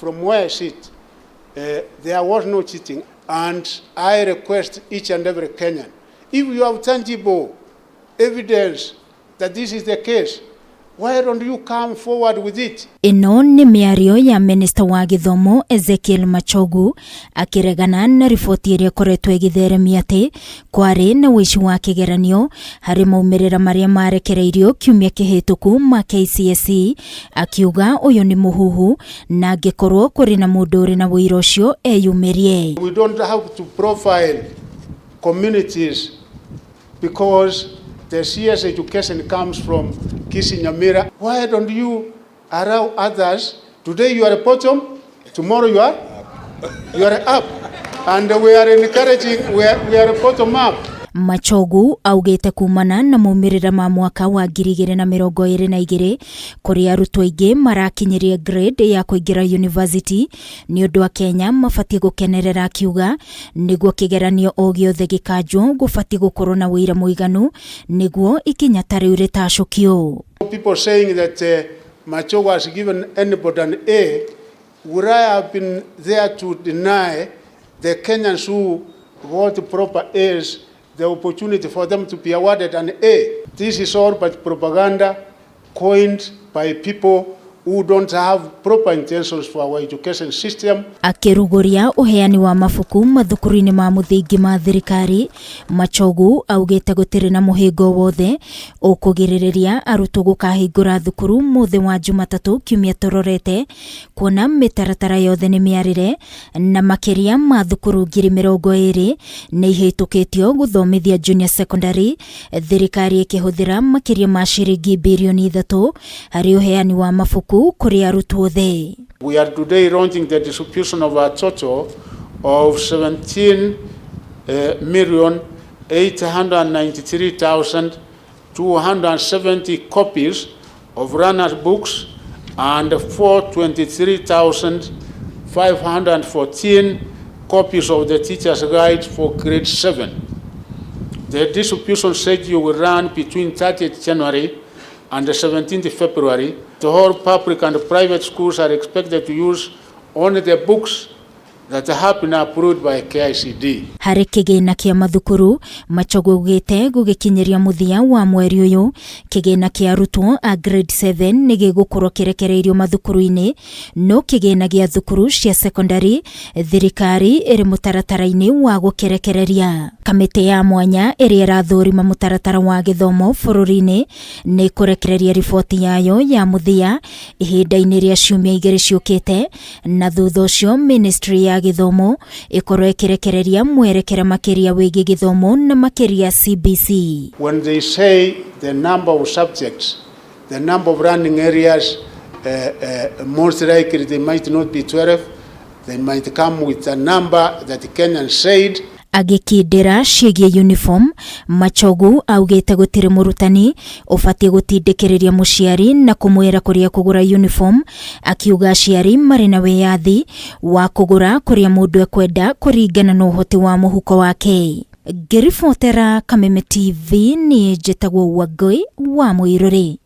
From where I sit, there was no cheating and I request each and every Kenyan, if you have tangible evidence that this is the case, why don't you come forward with it? Ĩno nĩ mĩario ya minista wa gĩthomo Ezekiel Machogu akĩregana na riboti ĩrĩa ĩkoretwo ĩgĩtheremia atĩ kwarĩ na ũici wa kĩgeranio harĩ maumĩrĩra marĩa marekereirio kiumia kĩhĩtũku ma KCSE, akiuga ũyũ nĩ mũhuhu na angĩkorwo kũrĩ na mũndũ ũrĩ na ũira ũcio eyumĩrie. We don't have to profile communities because the CS education comes from Kisii Nyamira. Why don't you allow others? Today you are a bottom, tomorrow you are up. And we are encouraging, we are bottom up. Machogu augĩte kumana na maumĩrĩra ma mwaka wa 2022 kũrĩa arutwo aingĩ marakinyirie grade ya kũingĩra university nĩ ũndũ wa Kenya mabatiĩ gũkenerera, akiuga nĩguo kĩgeranio o gĩothe gĩkanjwo gũbatiĩ gũkorwo na ũira mũiganu nĩguo ikinya ta rĩu rĩtacũkio. People saying that Machogu has given anybody an A, would I have been there to deny the Kenyans who got proper A's the opportunity for them to be awarded an A? This is all but propaganda coined by people who don't have proper intentions for our education system. Akĩrugũria ũheani wa mabuku mathukuru-inĩ ma mũthingi ma thirikari, Machogu augĩte gũtirĩ na mũhĩngo wothe ũkũgirĩrĩria arutwo gũkahingũra thukuru mũthĩ wa Jumatatũ kiumia tũrorete, kuona mĩtaratara yothe nĩ mĩarĩre na makĩria ma thukuru 20,000 nĩ ihĩtũkĩtio gũthomithia junior secondary, thirikari ĩkĩhũthĩra makĩria ma ciringi birioni 3 harĩ ũheani wa mabuku kũrĩ arutwo othe. We are today launching the distribution of a total of 17 million 893,270 copies of learners' books and 423,514 copies of the teacher's guide for grade 7. The distribution schedule will run between 30th January and the 17th February. The whole public and private schools are expected to use only the books that have been approved by KICD. Harĩ kĩgĩna kĩa mathukuru, Machogu augĩte gũgĩkinyĩria mũthia wa mweri ũyũ kĩgĩna kĩa arutwo a grade 7 nĩ gĩgũkorwo kĩrekereirio mathukuru-inĩ, no kĩgĩna gĩa thukuru cia secondary thirikari ĩrĩ mũtaratara-inĩ wa gũkĩrekereria. Kamĩtĩ ya mwanya ĩrĩa ĩrathũrima mũtaratara wa gĩthomo bũrũri-inĩ nĩ ĩkũrekereria riboti yayo ya mũthia ihinda-inĩ rĩa ciumia 2 ciũkĩte, na thutha ũcio ministry ya gĩthomo ĩkorwo ĩkĩrekereria mwerekera makĩria wĩgiĩ gĩthomo na makĩria CBC. When they say the number of subjects, the number of learning areas, most likely they might not be 12, they might come with a number that Kenyans said. Agĩkindĩra ciĩgiĩ uniform, Machogu augĩte gũtirĩ mũrutani ũbatiĩ gũtindĩkĩrĩria mũciari na kũmwĩra kũrĩa kũgũra uniform, akiuga aciari marĩ na wĩyathi wa kũgũra kũrĩa mũndũ ekwenda kũringana na ũhoti wa mũhuko wake. Ngĩribotera Kameme TV, niĩ njĩtagwo Wangũi wa Mũirũrĩ.